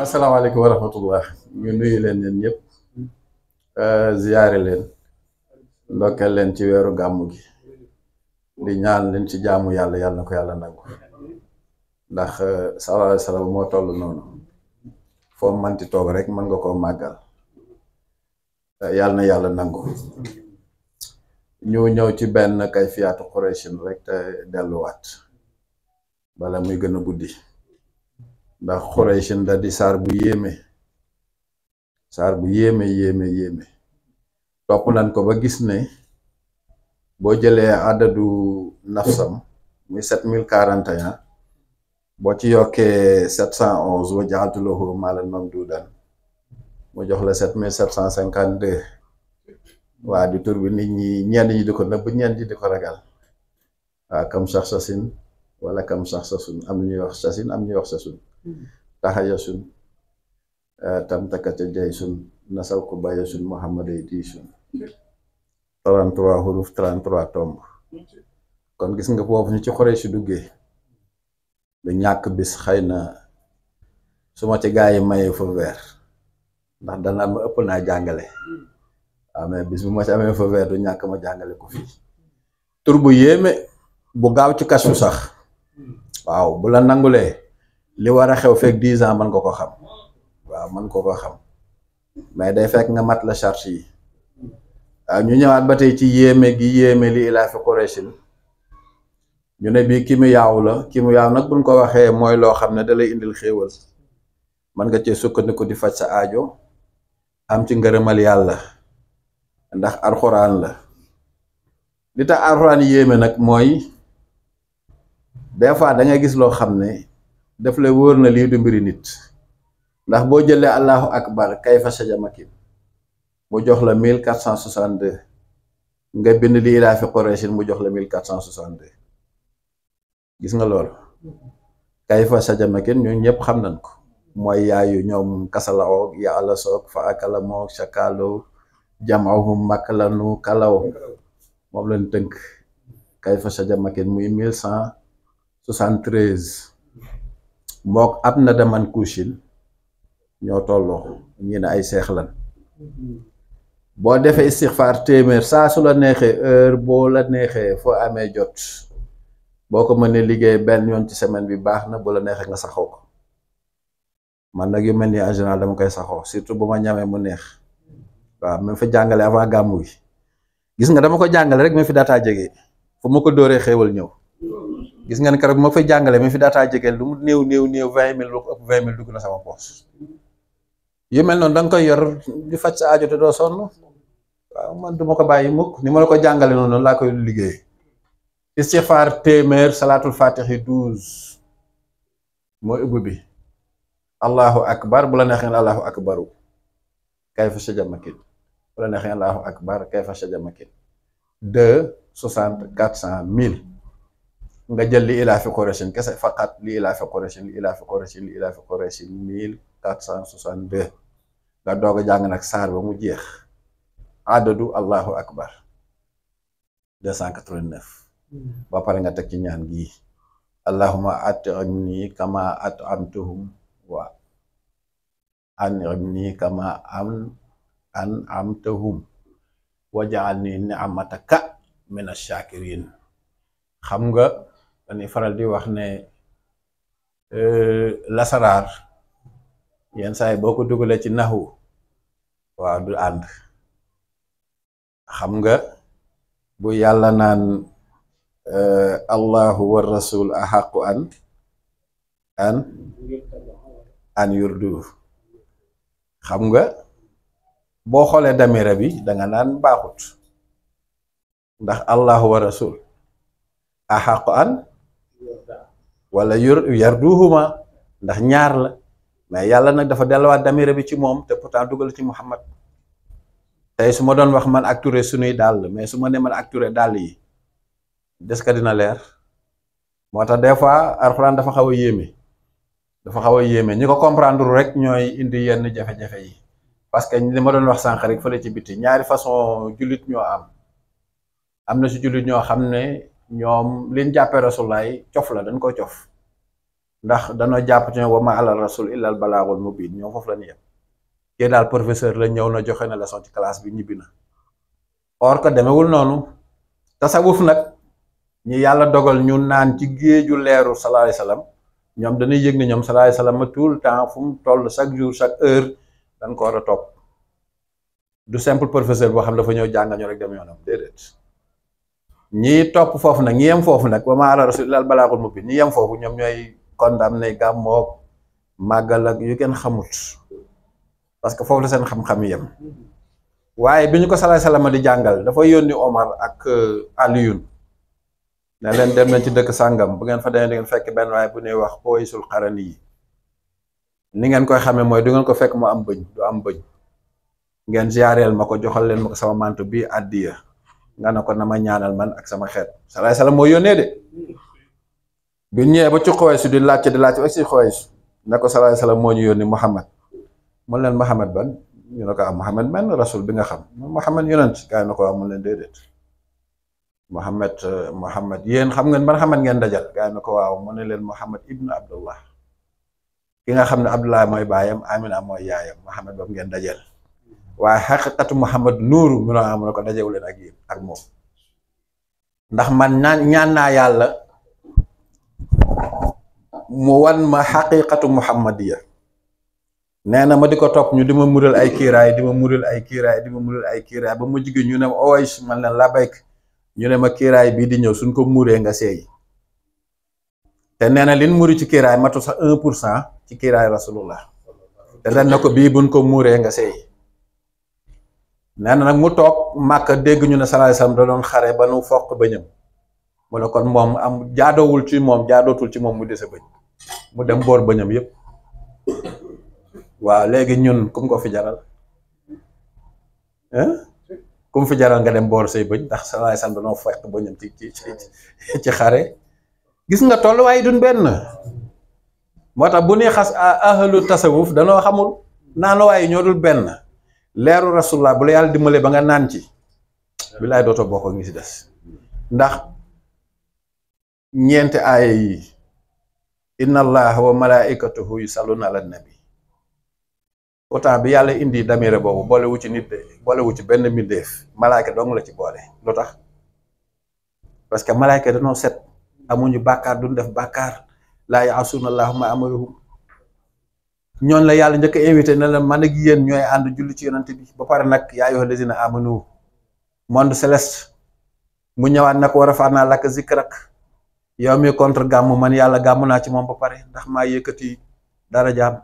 asalaamaaleykum wa rahmatullah ñu nuyu leen yéen ñëpp ziyaare leen ndokkeel leen ci weeru gàmmu gi di ñaan leen ci jaamu yàlla yàlla na ko yàlla nangu ndax sallallahu alayhi wa sallam moo toll noonu foo manti toog rek mën nga koo màggal yàlla na yàlla nangu ñu ñëw ci benn kayfiyaatu Qurayshin rek te delluwaat bala muy gën a guddi ndax Qurayshin da di saar bu yéeme topp nañ ko ba gis ne boo jëlee adadu nafsam muy 7041 boo ci yokkee 711 wa ja'altu lahu maalan mamduudan mu jox la 7752 waa di tur bi nit ñi ñenn ñi di ko nëbb ñenn ñi di ko ragal waa kam sax sasin wala kam sax sasun am ñuy wax sasin am ñuy wax sasun taxaya sun tam takate jay sun nasaw ko baya sun muhammaday di sun 33 huruf 33 tomb kon gis nga foofu ñu ci xoree si duggee du ñàkk bis xëy na su ma ci gaa yi mayee fa weer ndax danaa ma ëpp naa jàngale waaw mais bis bu ma ci amee fa weer du ñàkk ma jàngale ko fii tur bu yéeme bu gaaw ci kasu sax waaw bu la nangulee li war a xew fekk 10 ans mën nga ko xam waaw mën ko xam mais day fekk nga mat la charge yi waaw ñu ñëwaat ba tey ci yéeme gi yéeme li ilaa fi Qurayshin ñu ne bii ki mu yaaw la ki mu yaaw nag buñ ko waxee mooy loo xam ne da lay indil xéewal mën nga cee sukkandiku di faj sa aajo am ci ngërëmal yàlla ndax alxuraan la li tax alxuraan yéeme nag mooy des fois da ngay gis loo xam ne daf lay wóor na lii du mbiri nit ndax boo jëlee allahu akbar kayfa sajamakin mu jox la 1462 nga bind li ilaa fi Qurayshin mu jox la 1462 gis nga loolu kayfa sajamakin ñun ñëpp xam nañ ko mooy yaayu ñoom kasalaw ya ala soog fa akala moog shakalo jamahum makalanu kalaw moom lañ tënk kayfa sajamakin muy 1173 mook ab na daman kushin ñoo tolloo ñi ne ay seex lan boo defee istixfaar téeméer saa su la neexee heure boo la neexee foo amee jot boo ko mënee liggéey benn yoon ci semaine bi baax na bu la neexee nga saxoo ko man nag yu mel ni en général dama koy saxoo surtout bu ma ñamee mu neex waaw même fa jàngale avant gàmmu gi gis nga dama ko jàngale rek même fi daataa jege fu ma ko dóoree xéewal ñëw gis nga ne keroog ma fay jàngale même fi daataa jege lu mu néew 20 000 lu ko ëpp 20 000 dugg na sama poos yu mel noonu da nga koy yor di faj sa aajo te doo sonn waaw man duma ko bàyyi mukk ni ma la ko jàngale noonu laa koy liggéey istixfaar téeméer salaatul fatixi 12 mooy ubbi bi allahu akbar bu la neexee allahu akbaru kayfa sajamakin bu la neexee allahu akbar kayfa sajamakin 2 60 400 1000 nga jël li ilaa fi Qurayshin kese faqat li ilaa fi Qurayshin li ilaa fi Qurayshin li ilaa fi Qurayshin 1462 nga doog a jàng nag saar ba mu jeex adadu allahu akbar 289 ba pare nga teg ci ñaan gi allahumma at'imni kama at'amtuhum wa an'imni kama an'amtuhum waj'alni ni'mataka min ash-shakirin xam nga dañuy faral di wax ne lasaraar yenn saa yi boo ko dugalee ci naxu waaw du ànd xam nga bu yàlla naan allahu wa rasul ahaqu an yurdu xam nga boo xoolee damira bi danga naan baaxut ndax allahu wa rasul ahaqu an wala yarduhuma ndax ñaar la mais yàlla nag dafa delluwaat damira bi ci moom te pourtant dugal ci Muhammad tey su ma doon wax man ak Touré suñuy dàll mais su ma ne man ak Touré dàll yi des ka dina leer moo tax des fois alxuraan dafa xaw a yéeme ñi ko comprendre rek ñooy indi yenn jafe-jafe yi parce que li ma doon wax sànq rek fële ci biti ñaari façon jullit ñoo am na si jullit ñoo xam ne ñoom liñ jàppee rasulaay cof la dañ ko cof ndax dañoo jàpp ci wa ma ala rasul illa al balaagul mubin ñoom foofu la ñu yem kii daal professeur la ñëw na joxe na leçon ci classe bi ñibbi na or que demewul noonu tasawuf nag ñi yàlla dogal ñu naan ci géeju leeru sallallahu alayhi wasallam ñoom dañuy yëg ne ñoom sallallahu alayhi wasallam tout le temps fu mu toll chaque jour chaque heure dañ ko war a topp du simple professeur boo xam dafa ñëw jàngal ñu rek dem yoonam déedéet ñi topp foofu nag ñi yem foofu nag wa ma ala rasul illa al balaagul mubin ñi yem foofu ñoom ñooy condamné gàmmoog màggal ak yu kenn xamut parce que foofu la seen xam-xam yem waaye bi ñu ko sallallahu alayhi wasallam di jàngal dafa yónni Omar ak Aliyun ne leen dem nañ ci dëkk sàngam bu ngeen fa demee di ngeen fekk benn waaye bu ñuy wax Uwaysul Qarani yi ni ngeen koy xamee mooy du ngeen ko fekk mu am bëñ du am bëñ ngeen ziareel ma ko joxal leen ma ko sama mantu bi addiya nga ne ko na ma ñaanal man ak sama xeet sallallahu alayhi wasallam moo yónnee de bi ñëwee ba ci Xuways di laajte ak si Xuways ne ko sallallahu alayhi wasallam moo ñu yónni Muhammad mun leen Muhammad ban ñu ne ko am Muhammad man rasul bi nga xam Muhammad yonent gaa yi na ko am mun leen déedéet Muhammad yéen xam ngeen ban Muhammad ngeen dajal gaa yi na ko waaw mu ne leen Muhammad ibnu Abdullah ki nga xam ne Abdullah mooy baayam Amina mooy yaayam Muhammad boobu ngeen dajal waaye xaqiqatu Muhammad nuuru mu ne ko dajewu leen ak yéen ak moom ndax man ñaan naa yàlla mu wan ma xaqiqatu Muhammadiya nee na ma di ko topp ñu di ma mural ay kiiraay di ma mural ay kiiraay ba mu jigéen ñu ne ma Uways man leen labayk ñu ne ma kiiraay bii di ñëw suñ ko muuree nga seey te nee na liñ muri ci kiiraay matu sax 1% ci kiiraay rasulullah te leen na ko bii buñ ko muuree nga seey nee na nag mu toog Màkka dégg ñu ne sallallahu alayhi wasallam da doon xare ba nu foq bëñam mu ne kon moom am jaadootul ci moom mu dese bëñ mu dem boor bëñam yépp waaw léegi ñun kum ko fi jaral kum fi jaral nga dem boor say bëñ ndax sallallahu alayhi wasallam dañoo foq bëñam ci xare gis nga tolluwaay duñ benn moo tax bu ñuy xas ahlu tasawuf danoo xamul naanuwaay ñoo dul benn leeru rasulullah bu la yàlla dimbalee ba nga naan ci bilaay dootoo bokk ngi si des ndax ñeenti aaya yi inna allaha wa malaikatahu yusalluna ala nabi autant bi yàlla indi damire boobu boolewu ci nit de boolewu ci benn mbindeef malaayka dong la ci boole lu tax parce que malaayka dañoo set amuñu bàkkaar duñ def bàkkaar laa yaasuuna allaha ma amarahum ñoon la yàlla njëkk a invité na la man ak yéen ñooy ànd julli ci yonante bi ba pare nag yaa ayyuhal lazina amanu monde céleste mu ñëwaat nag war a faat naa lakk zikrak yow mi contre gàmm man yàlla gàmm naa ci moom ba pare ndax maa yëkkati dara jaam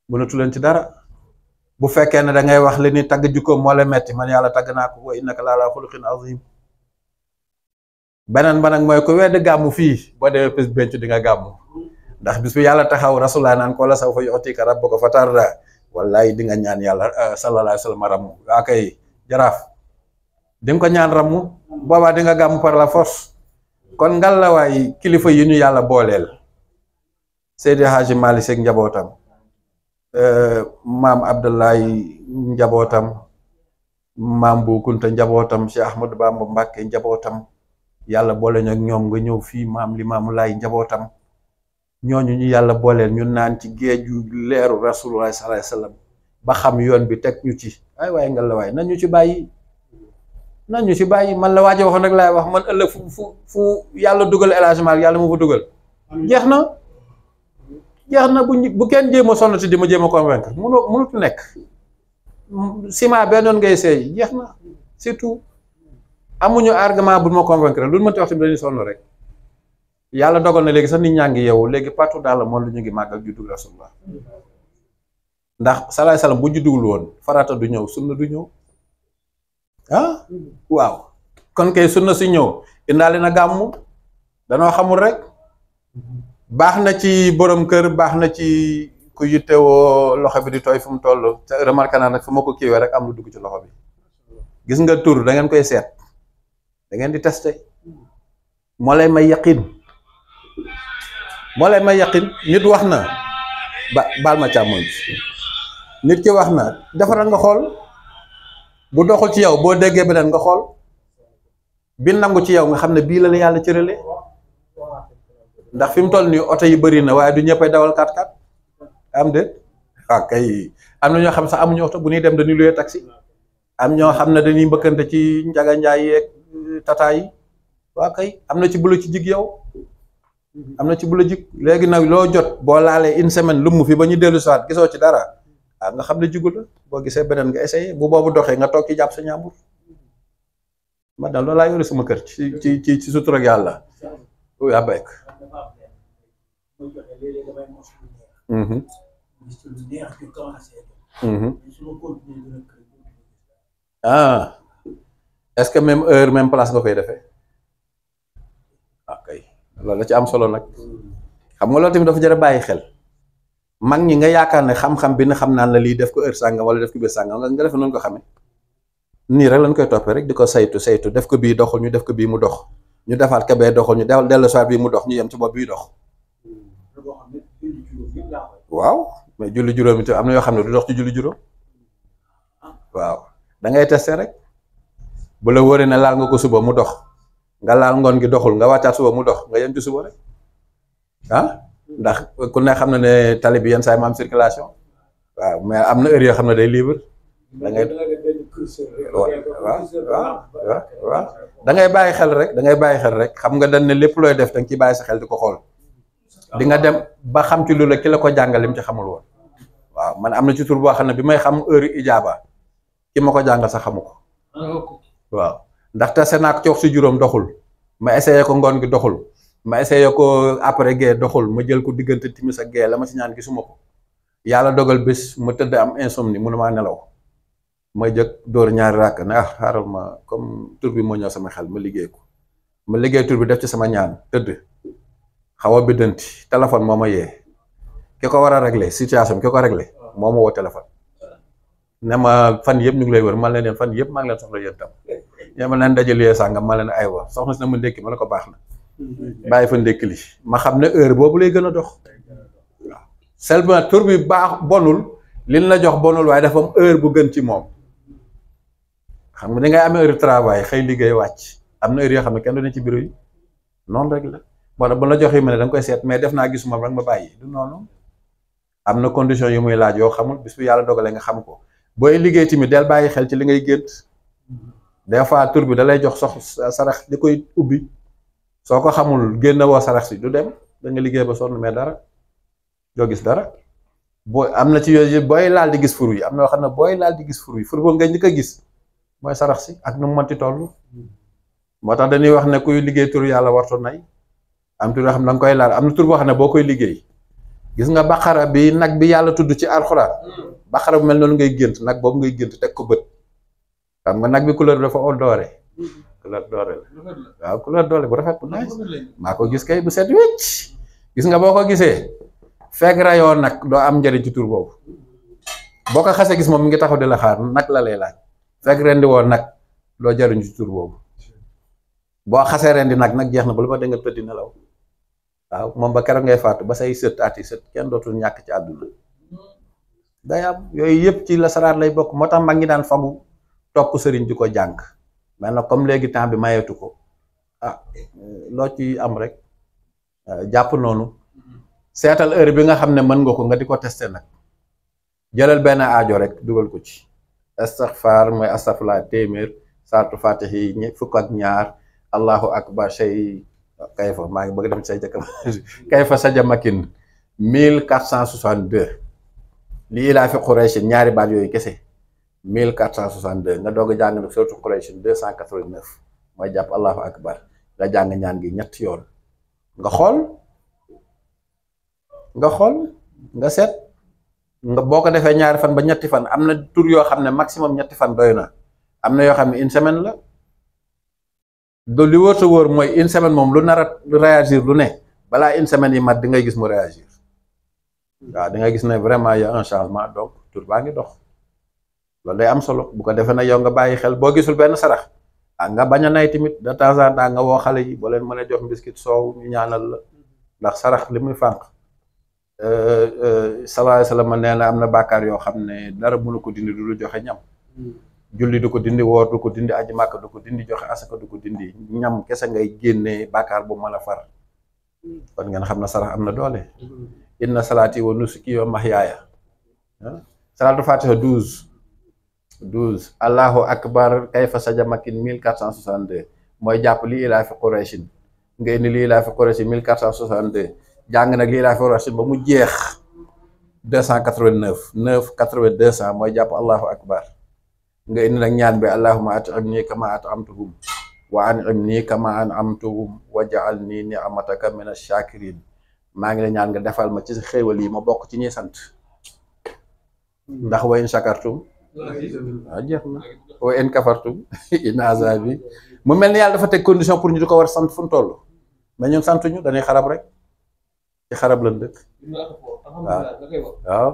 mënatu leen ci dara bu fekkee ne da ngay wax li ni tagg jukkoom moo la metti man yàlla tagg naa ko wa innaka la'alaa xuluqin azim beneen ba nag mooy ko wedd gàmm fii boo demee pés benc di nga gàmm ndax bis bu yàlla taxaw rasulullah naan ko la sawfa yu'tika rabbuka fatarda wallahi di nga ñaan yàlla sallallahu alayhi wa sallam ramu waa kay jaraaf di nga ko ñaan ramu boobaa di nga gàmm par la force kon ngalawaay kilifa yi ñu yàlla booleel Seydi Hadji Malick Sy njabootam maam Abdoulaye njabootam maam Bu Kunta njabootam Cheikh Ahmadou Bamba Mbàkke njabootam yàlla boole ñu ak ñoom nga ñëw fii maam Limaamu Laay njabootam ñooñu ñu yàlla booleel ñu naan ci géeju leeru rasulullah sallallahu alayhi wasallam ba xam yoon bi teg ñu ci ay waaye nga la waay nañ ñu ci bàyyi man la waajo waxoon rek laay wax man ëllëg fu yàlla dugal élagement yàlla mu fa dugal jeex na bu kenn jéem a sonn ci di ma jéem a convaincre mënut nekk ciment benn yoon ngay seey jeex na surtout amuñu argument bu ma convaincre lu mënti wax tamit dañuy sonn rek yàlla dogal na léegi sax nit ñaa ngi yeewu léegi partout dans le monde ñu ngi màggal juddu rasulullah ndax salaay salaam bu juddugul woon farata du ñëw sunna du ñëw waaw kon kay sunna si ñëw indaale na gàmmu danoo xamul rek baax na ci borom kër baax na ci ku yittewoo loxo bi di tooy fu mu toll te remarqué naa nag fu ma ko kiiwee rek am lu dugg ci loxo bi gis nga tur da ngeen koy seet da ngeen di testé moo lay may yaqin moo lay may yaqin nit wax na baal ma càmmoñ nit ki wax na defaral nga xool bu doxul ci yow boo déggee beneen nga xool bi nangu ci yow nga xam ne bii la yàlla cërale ndax fi mu toll nii oto yi bëri na waaye du ñëppay dawal 4x4 am de kay am na ñoo xam sax amuñu oto bu ñuy dem dañuy luye taxi am ñoo xam ne dañuy mbëkkante ci njaga njaay yeeg tata yi waa kay am na ci bula ci jig yow am na ci bula jig léegi nag loo jot boo laalee une semaine lu mu fi ba ñu dellu siwaat gisoo ci dara nga xam ne jigul la boo gisee beneen nga essayé bu boobu doxee nga toog ci jàpp sa ñaambur man daal loolu laa yore sama kër ci sutura ak yàlla yaa bekk est-ce que même heure même place nga koy defee kay loolu la ci am solo nag xam nga loolu tamit dafa jar a bàyyi xel mag ñi nga yaakaar ne xam-xam bi na xam naan la lii def ko heure sàngam wala def ko biir sàngam nga defe noonu ko xamee nii rek lañ koy toppee rek di ko saytu def ko bii doxul ñu def ko bii mu dox ñu defaat ka bee doxul ñu dellu soir bii mu dox ñu yem ci bopp bii dox waaw mais julli juróom it am na yoo xam ne du dox ci julli juróom waaw da ngay testé rek bu la wóoree ne laal nga ko suba mu dox nga laal ngoon gi doxul nga wàccaat suba mu dox nga yem ci suba rek ndax ku ne xam na ne tali bi yenn saa yi ma am circulation waaw mais am na heure yoo xam ne day libre da ngay waaw da ngay bàyyi xel rek xam nga dañ ne lépp looy def da nga ciy bàyyi sa xel di ko xool di nga dem ba xam ci lu la ki la ko jàngal lim ci xamul woon waaw man am na ci tur boo xam ne bi may xam heure ijaaba ki ma ko jàngal sax xamu ko waaw ndaxte senaak coox si juróom doxul ma essayé ko ngoon gi doxul ma essayé ko après gee doxul ma jël ko diggante timis ak gee la ma si ñaan gisuma ko yàlla dogal bés ma tëdd am insomnie mënumaa nelaw ma jëkk dóor ñaari ràkk ne xaaral ma comme tur bi moo ñëw sama xel ma liggéey ko ma liggéey tur bi def ci sama ñaan tëdd xaw a biddanti téléphone moo ma yee ki ko war a régler situation ki ko régler moo ma woo téléphone ne ma fan yëpp ñu ngi lay wër man leen fan yëpp maa ngi leen soxla yéen tam ñee ma leen dajalee sàngam ma leen aywa soxna si na ma ndékki ma ne ko baax na bàyyi fa ndékki li ma xam ne heure boobu lay gën a dox waaw seulement tur bi baax bonul liñ la jox bonul waaye dafa am heure bu gën ci moom xam nga da ngay amee heure travail xëy liggéey wàcc am na heure yoo xam ne kenn du ne ci bureau yi noonu rek la bon bu la joxee ma ne da nga koy seet mais def naa gisuma rek ma bàyyi du noonu am na condition yu muy laaj yoo xamul bis bu yàlla dogalee nga xam ko booy liggéey tamit del bàyyi xel ci li ngay gént des fois tur bi da lay jox sarax li koy ubbi soo ko xamul génn woo sarax si du dem da nga liggéey ba sonn mais dara doo gis dara boo am na ci yooyu booy laal di gis furu yi am na yoo xam ne booy laal di gis furu yi furu boobu nga njëkk a gis mooy sarax si ak nu mu mënti toll moo tax dañuy wax ne kuy liggéey tur yàlla warto nay am tur yoo xam ne da nga koy laal am na tur boo xam ne boo koy liggéey gis nga baqara bi nag bi yàlla tudd ci alxuraan baqara bu mel noonu ngay gént nag boobu ngay gént teg ko bët xam nga nag bi couleur dafa oo doore couleur doore la waaw couleur doore bu rafet bu nice maa ko gis kay bu set wecc gis nga boo ko gisee fekk rayoo nag doo am njëriñ ci tur boobu boo ko xasee gis moom mi ngi taxaw di la xaar nag la lay laaj fekk rendi woon nag doo jariñ ci tur boobu boo xasee rendi nag jeex na ba lu ma da nga tëddi nelaw waaw moom ba keroog ngay faatu ba say sët ati sët kenn dootul ñàkk ci àdduna day am yooyu yëpp ci la saraat lay bokk moo tax mag ñi daan fagu topp sëriñ di ko jàng mais nag comme léegi temps bi mayeetu ko loo ci am rek jàpp noonu seetal heure bi nga xam ne mën nga ko nga di ko testé nag jëlal benn aajo rek dugal ko ci astaghfar mooy astaghfirullah téeméer saatu fatihi fukk ak ñaar allahu akbar shay kayfa maa ngi bëgg dem say jëkkam kayfa sa jamakin 1462 li ilaa fi Quraysh ñaari baat yooyu kese 1462 nga doog a jàng nag surtout Quraysh 289 mooy jàpp allahu akbar nga jàng ñaan gi ñetti yoon nga xool nga seet nga boo ko defee ñaari fan ba ñetti fan am na tur yoo xam ne maximum ñetti fan doy na am na yoo xam ne une semaine la do li wóor sa wóor mooy une semaine moom lu nar a réagir lu ne balaa une semaine yi mat di ngay gis mu réagir waaw di nga gis ne vraiment y a un changement donc tur baa ngi dox loolu day am solo bu ko defee nag yow nga bàyyi xel boo gisul benn sarax nga bañ a nay tamit de temps en temps nga woo xale yi boo leen mën a jox mbiskit soow ñu ñaanal la ndax sarax li muy fànq sallallahu alayhi wa sallam nee na am na bàkkaar yoo xam ne dara mënu ko dindi du lu joxe ñam julli du ko dindi woor du ko dindi aji màkk du ko dindi joxe asaka du ko dindi ñam kese ngay génnee bàkkaar bu mën a far kon ngeen xam na sarax am na doole inna salaati wa nusuki wa mahyaaya salaatu fatiha 12 allahu akbar kayfa sajamakin 1462 mooy jàpp lii ilaa fi qurayshin nga indi lii ilaa fi qurayshin 1462 jàng nag lii ilaa fi qurayshin ba mu jeex 289 9 80 200 mooy jàpp allahu akbar nga indi nag ñaan bi allahumma at'imni kama at'amtuhum wa an'imni kama an'amtuhum waj'alni ni'mataka minash shakirin maa ngi la ñaan nga defal ma ci sa xéewal yi ma bokk ci ñuy sant ndax wa in shakartum jeex na wa in kafartum inna azabi mu mel ni yàlla dafa teg condition pour ñu di ko war sant fu mu toll mais ñun santuñu dañuy xarab rek ci xarab lan dëkk waaw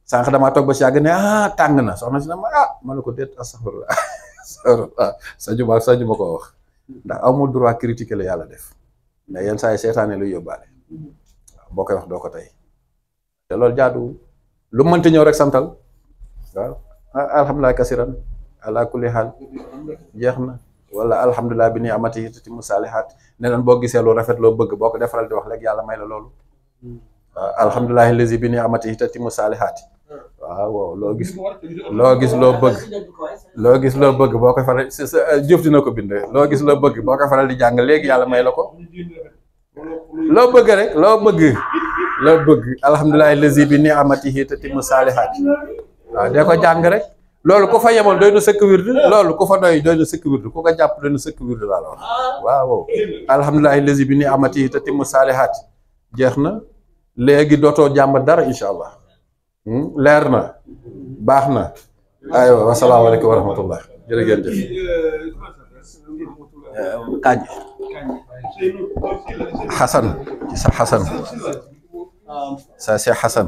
sànq damaa toog ba si yàgg ne tàng na soxna si ne ma ma ne ko déet astaghfirullah sañu ma koo wax ndax amul droit critiquer la yàlla def mais yenn saa yi seetaane luy yóbbaale waaw boo koy wax doo ko tey te loolu jaaduwul lu mënti ñëw rek santal waaw alhamdulilah kasiran ala kulli xaal jeex na wala alhamdulilah bi ni amati tatimmu saalihaat ne nan boo gisee lu rafet loo bëgg boo ko defaral di wax léegi yàlla may la loolu waaw alhamdulilah lazi bi ni amati tatimmu saalihaat waaw loo gis loo bëgg boo ko faral jëf dina ko bind loo gis loo bëgg boo ko faral di jàng léegi yàlla may la ko loo bëgg rek loo bëgg alhamdulilah lazi bi ni amati tatimmu saalihaat waaw dee ko jàng rek loolu ku fa yemoon doy na sëkk wird loolu ku fa doy na sëkk wird ku ko jàpp doy na sëkk wird laa la wax waaw alhamdulilah lazi bi ni amati tatimmu saalihaat jeex na léegi dootoo jàmbat dara incha allah leer na baax na aywa wasalaamaaleykum wa rahmatullah jërëjëf kañ xasan ci sa xasan sa Cheikh Xasan